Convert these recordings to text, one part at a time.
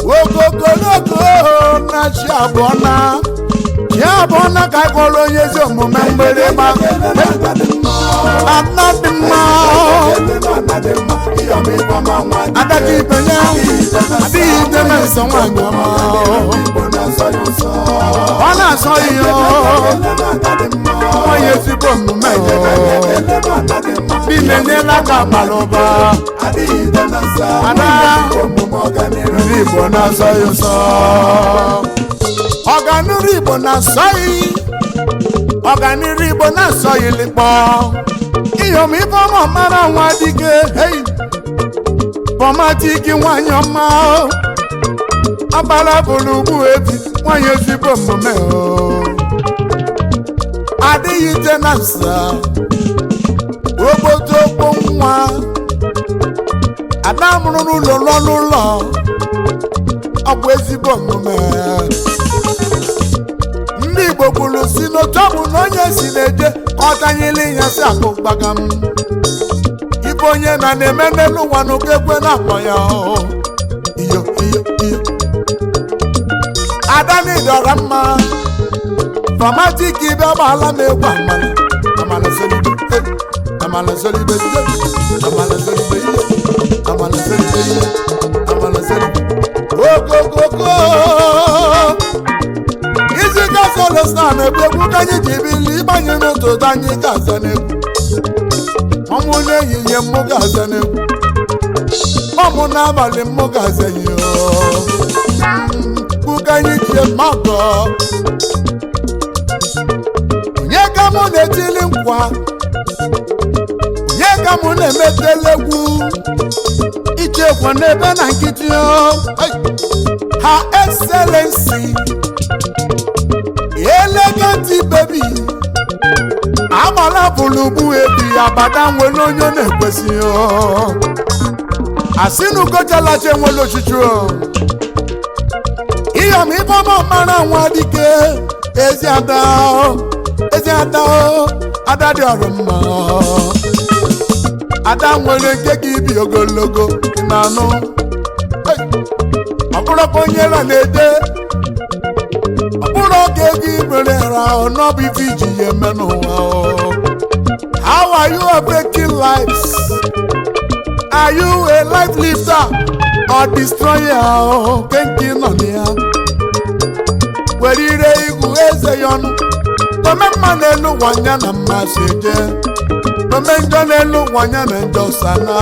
Ogogologo na chi abụọ na chi abụọ na ka akọrọ onye ezi omume mgbịrịgba ana dị mma. Adaka ibe ya adịghị ideme nsọ nwanyị ọma, ọ na-asọ ihe onye ezigbo omume bimenyela ka abalị ụba. Ada ndị Igbo na-asọ ya ụsọ, ọganiru Igbo na-asọ ya, ọganiru Igbo na-asọ ya ilikpọ iyom ifeọma mara nwa dike. Hei, bọmatiki nwanyị ọma, ọbara bụrụ ugbu ebi nwanyị ezigbo omume o adịghị ite na nsa ogbotokpo nwa ada mụrụ n'ụlọ lụọ n'ụlọ, ọ bụ ezigbo omume. Ndị Igbo kwuru si n'otu ọ bụ na onye si na-eje ka ọ tanyere ya si akụ gbagam ibe onye na na-eme n'elu ụwa na ekwe na-akpọ ya o. Iyo iyo iyo, ada n'ịdọrọ mma famatiki bịa gbaala m egwu amala. Amala solibe, eh, amala solibe, eh, amala solibe, eh, amala solibe, eh, amala solibe okokoko. Isi gasolostan na-egbu egwu ka anyị ji bili ịgbanye n'ụtụtụ, anyị ga-aza n'egwu ọmụ n'ehihie, mmụ ga-aza n'egwu ọmụ n'abalị, mmụ ga-aza ihe mkpu ka anyị ji eme ọgọ. Onye ka mụ na-etili nkwa? Onye ka mụ na-emetela egwu ichekwa n'ebe na nkịtị o? Hey! Her Excellency Elegant Baby agbala bụlugbu ebi abada nwere onye na-ekwesị o. Asị na ugochalacha enwere ochichi o. Iyom ifeọma mara nwa dike, ezi ada o, ezi ada o, ada dị ọrụ mma. Ada nwere nke gị ibi ogologo ị na-anụ. Hey! Ọ bụrụ ka onye ra na-ede, ọ bụrụ oge ego ibere ra n'ọbụ ife iji ya eme n'ụwa o. How are you breaking lives? Are you a life lifter or destroyer? O kenki nọ na ya were ire igwu eze ya ọnụ ome mma n'elu ụwa nya na mma si eje ome njọ n'elu ụwa nya na njọ sana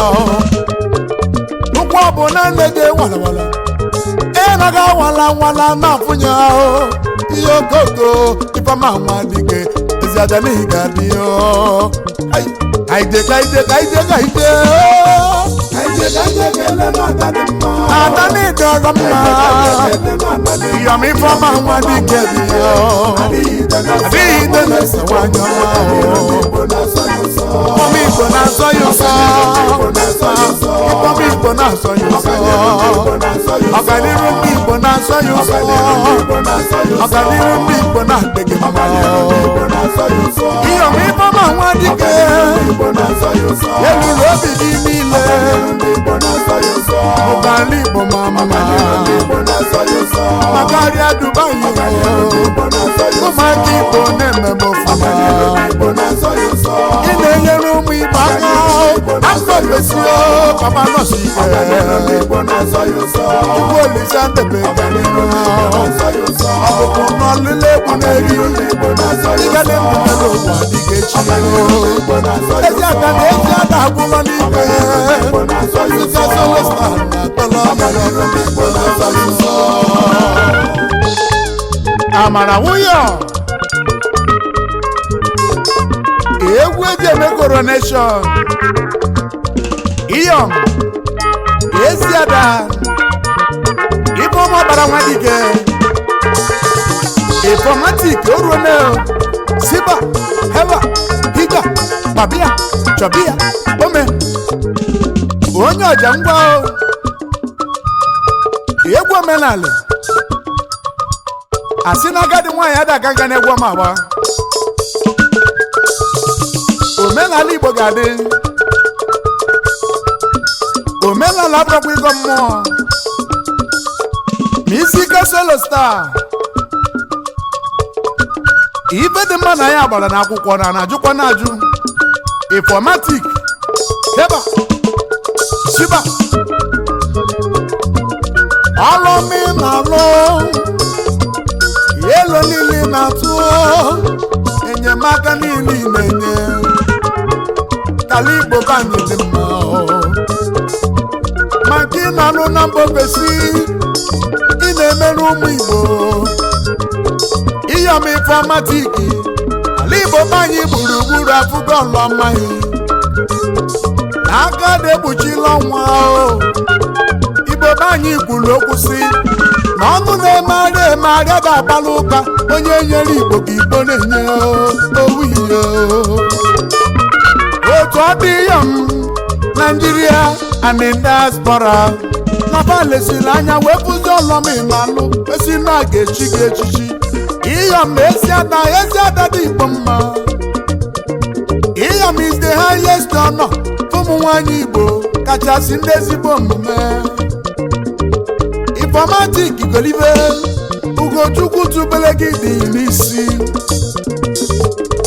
ụkwụ ọ bụ na nne walawala ịnaga wala wala na-afụnya ahụ ihe okooko. Ifeọma nwa dike, ezi aja n'ihi ga-adị o. Kaije kaije kaije kaije. Kaije kelee na-ada dị mma. Ada n'ịdọrọ mma. Iyom ifeọma nwa dike dị o. Adịghị ide na adịghị ide na-ese nwanyị ọma o. Igbo na-asọ ya ụsọ. Ifeọma Igbo na-asọ ya ụsọ. Ifeọma Igbo na-asọ ya ụsọ. Igbo na-asọ ya ụsọ. Ọganiru ndị Igbo na-asọ ya ụsọ. Igbo na-asọ ya ụsọ. Ọganiru ndị Igbo na-adịghị mma. Igbo na-asọ ya ụsọ. Iyom ifeọma nwa dike. Igbo na-asọ ya ụsọ. Eluru obi gị niile. Igbo na-asọ ya ụsọ. Ụkala Igbo ma mma. Igbo na-asọ ya ụsọ. Makarịa Dubai. Igbo na-asọ ya ụsọ. Ụmụaka Igbo na-eme m ọfụma. Igbo na-asọ ya ụsọ. Ị na-enyere ụmụ Igbo aka afọ ofesi o papa nọọsụ ike. Igbo na-asọ ya ụsọ. Chukwu Olise ndebe Na-asọ ya ụsọ. Ọpụpụ n'ọlụlụ egwu na-eri. Igbo na-asọ ya Ịga ụsọ. na-emepere ụwa dịka echi. Igbo na-asọ ya Ezi aka na ezi ada agwụla n'ike. Igbo na-asọ ya ụsọ. Sika Solosta na tọlọ. Igbo na-asọ ya ụsọ. Amara nwunye. eji eme coronation. Iyom Eziada Ifeọma Ọbara Nwadike Ifomatic oruone siba heba higa babia chọbia ome onye ọja ngwa o. Egwu omenala asị na agadi nwaanyị ada aga nga n'egwu ọma agba. Omenala Igbo ga-adị. Omenala abụrụkwa ịgọ mmụọ ma isi ike. Solo star, ife dị mma na ya gbara n'akwụkwọ na na-ajụkwa na-ajụ. Ifomatic heba shiba ọlụmi na-alụ elu niile na-atụ enyemaka niile ị na-enye kala Igbo banyị dị mma maka ị na-alụ na mba ofesi, ị na-emerụ ụmụ Igbo. Iyom Ifomatic, ala Igbo banyị gburugburu afụgo ọlọmaghị na aka na-ekpuchila ọnwa o. Igbo be anyị kwuru okwu si na ọnụ na-emegharị emegharị ga-agbala ụka. Onye nyere Igbo ka Igbo na-enye owu ihe. Otu ọ dị, Iyom Naijiria and in diaspora na lesiri anya wee bụzi ọlọm ịnalụ esi na a ga-echi gị echichi. Iyom ezi ada, ezi ada dị Igbo mma. Iyom is the highest honor ụmụ nwanyị Igbo kachasị ndị ezigbo omume. Ifomatic golibe, Ugochukwu tubele gị dị n'isi.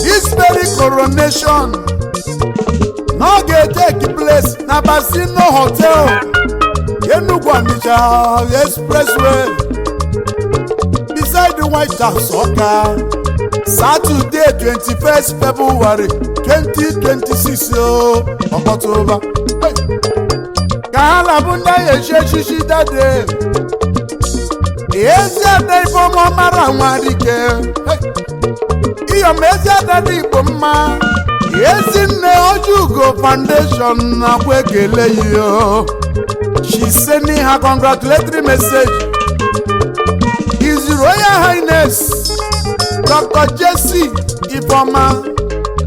This very coronation na ọ ga-etake place na Basino Hotel, Enugu Onitsha Expressway, beside the White House, Awka, Saturday 21st February 2026 o ọkpọtụba. Hey! Ka ha labụ ndị agha echi echichi dade. Ezi ada Ifeọma mara nwa dike. Hey! Iyom ezi ada dị Igbo mma, Ezinne Ojugo Foundation nakwa ekele ya. She sending her congratulatory message. His Royal Highness Dr. Jesse Ifeoma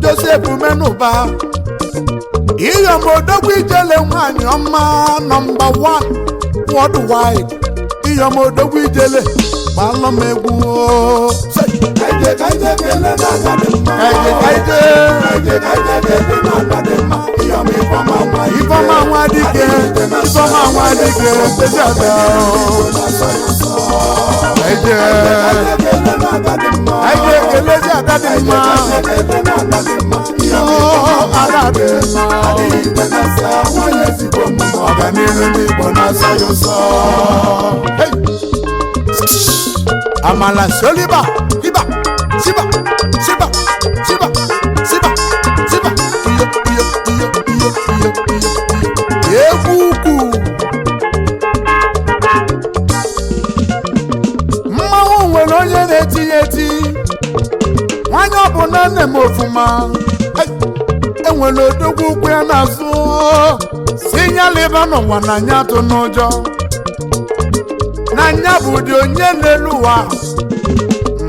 Joseph Menuba, Iyom Odogwu Ijele nwanyị ọma number 1 worldwide. Iyom Odogwu Ijele, gbalụ m egwu o. Say, Kaije kaije kele n'aka dị mma. Kaije kaije. Kaije kaije kele n'aka dị mma. Iyom Ifeọma nwa dike. Ifeọma nwa dike, Ifeọma nwa dike, ezi ada o. Na-asọ ya ụsọ. Kaije. Kaije kele n'aka dị mma. Anyị ga-ekele ezi ada dị mma. Kaije kele n'aka dị mma. Iyom Oo, Ifeọma ada nwa dị dike. mma. Adịghị ite na-asa nwanyị ezigbo omume. Ọganihu ndị Igbo na-asọ ya ụsọ. Hey! Amala soliba, iba, siba, siba, siba, siba, siba, iyo, iyo, iyo, iyo, iyo, iyo, iyo. Egwu ukwu. Mmanwụ nwere onye na-etinye eti. Nwanyị ọbụla nne m ofuma. Hey! Enwere odogwu ukwu ya n'azụ. Si nyaliba n'ụwa na anya atụ n'ụjọ. Na nya bụ ụdị onye n'elu ụwa,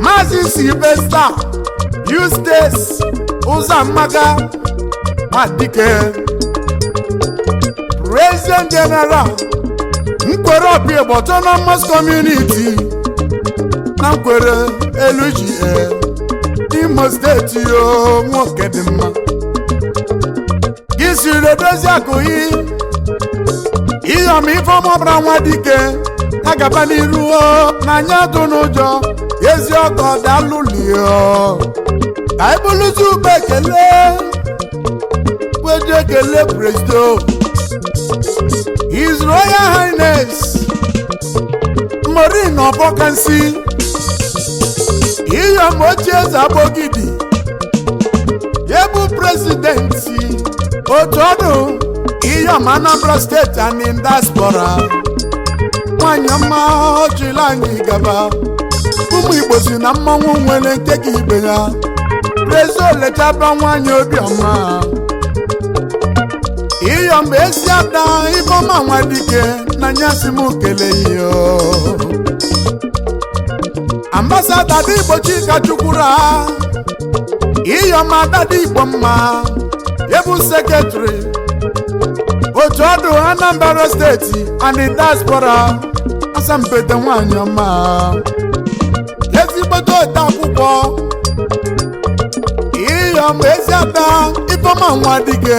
Maazị Sylvester Eustace Ụzọamaka Nwadike, President General Nkwere Ọbịagbo Autonomous Community na Nkwere LGA, Imo Steeti o. Nwoke dị mma gị siri edozi akụghị. Iyom Ifeọma ọbara nwa dike agaba n'iru o na anya dụ n'ụjọ. Ezi ọgọ dalụlio ka anyị bụrụzi ube ekele weje ekele Presido His Royal Highness Maureen Ọbọkansi, Iyom ochie eze Agbogidi, yebu president otu ọdụ Iyom Anambra Steeti and in diaspora. Nwanyị ọma ọchịla anyị gaba. Ụmụ Igbo si na mmanwụ nwere nke ka ibe ya. President. Eze olechaba nwanyị obiọma, Iyom ezi ada Ifeọma Nwadike na nyasị m kele yo. Ambassador Digbo Chika Chukwura, Iyom ada Digbo mma, ebu secretary otu ọdụ Anambra State and the diaspora, asampete nwanyị ọma, ezigbote ode akwụkwọ. Iyom ezi ada Ifeọma Nwadike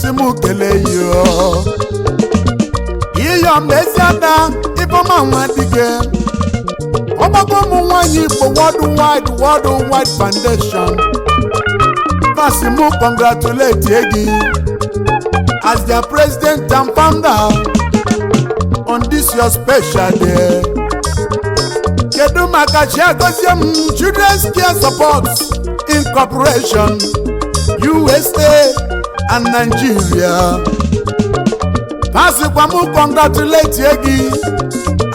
si m kelee yo. Iyom ezi ada Ifeọma Nwadike, ọgbakọ ụmụ nwanyị Igbo Worldwide, Worldwide Foundation pasị mụ congratulate gị as their president and founder on this your special day. Kedu maka Chiagozie m Children's Care Support Incorporation, USA and Nigeria, pasịkwa m congratulate gị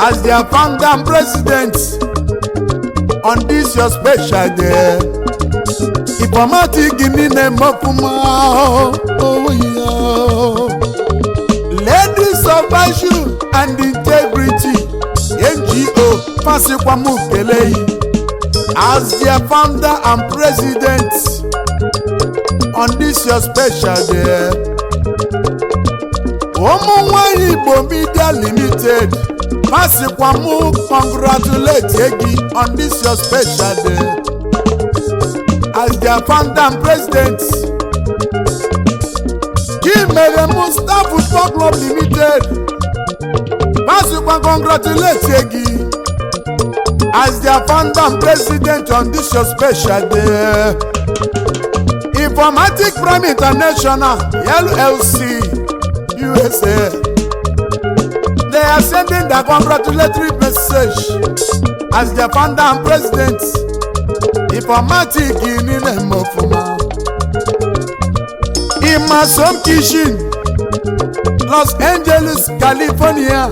as their founder and president on this your special day. Informatic niile mọfụma. Oh, yeah. Ladies of Virtue and Integrity NGO pasịkwa m kelee as their founder and president on this your special day. Ụmụ nwanyị Igbo Media Limited pasịkwa mụ congratulate gị on this your special day as their founder and president. Chimere m Star Football Club Limited pasịkwa congratulate gị as their founder and president on this your special day. Informatic Prime International LLC, USA, they are sending their congratulatory message as their founder and president. Informatic niile mofuma. Imasom Kishin, Los Angeles, California,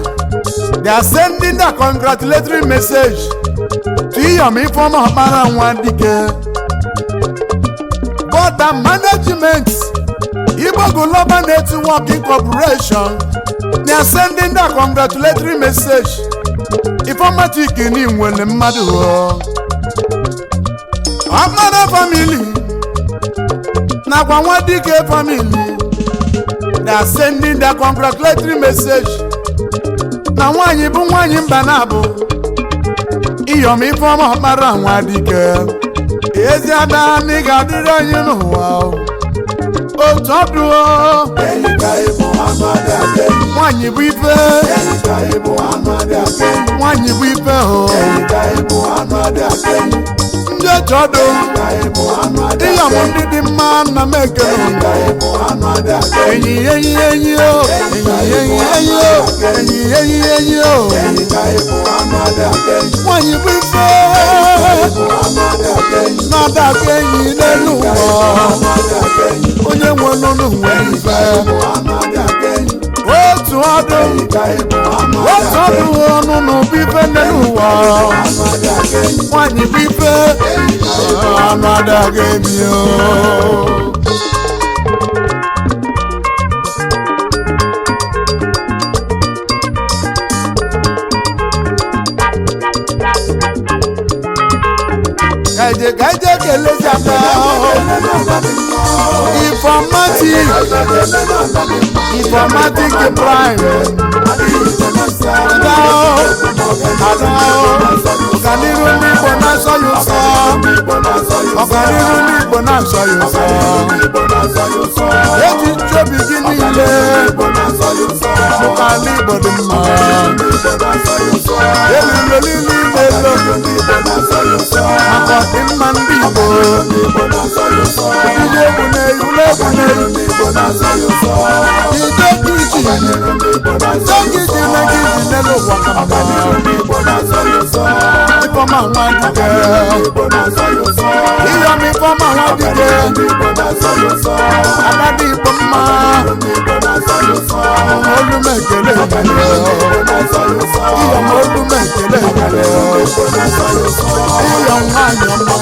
they are sending their congratulatory message to Iyom Ifeoma Ọkpara Nwadike. Board and management, Igbo Global Network Incorporation, they are sending their congratulatory message. Informatic ni nwere mmadụ o. Ọkpara family nakwa Nwadike family, they are sending their congratulatory message na nwanyị bụ nwanyị mba na-abụ Iyom Ifeọma Ọkpara Nwadike, ezi ada na ị ga-adịrị anyị n'ụwa o. Otu ọdụ o. Enyi ka ịbụ, anụ adị aka enyi. Nwanyị bụ ife. Enyi ka ịbụ, anụ adị aka enyi. Nwanyị bụ ife o. Enyi ka ịbụ, anụ adị aka enyi. Ndị otu ọdụ. Ka ịbụ, anụ adị aka Iyom enyi. ndị dị mma na m ekele Enyi unu. ka ịbụ, anụ adị aka enyi. Enyi, enyi, enyi o, enyi, enyi, enyi o, enyi, enyi, enyi o. Enyi ka ịbụ, anụ adị aka enyi. Nwanyị bụ ife. Bụ anụ adị aka enyi. Na-ada aka enyi n'elu ụwa. Anụ adị aka enyi. Onye nwe nụnụ nwere ife. Bụ anụ adị aka enyi. Otu ọdụ. Enyi ka ịbụ, anụ adị Otu aka ọdụ enyi. ọnụnụ bụ ife n'elu ụwa. Anụ adị aka enyi. Nwanyị bụ ife, anụ adịghị ebi o. Kaije kaije kelezi aka. Informatic, Informatic Prime. Ada o, ada o, ọganiru ndị Igbo na-asọ ya ụsọ. Ọganiru ndị Igbo na-asọ ya ụsọ. Eji nchobi gị niile maka ala Igbo dị mma. Elilo niile elo maka ọdịmma ndị Igbo. Ndị egwu na-eyi ụlọ egwu na-eyi. Ide kiji, ide kiji na kiji n'elu ụwa ka mma. Ifeọma Nwadike, Iyom Ifeọma Nwadike, Adadị Igbo mma, olu m ekele Iyom, olu m ekele Iyom nwanyị ọma.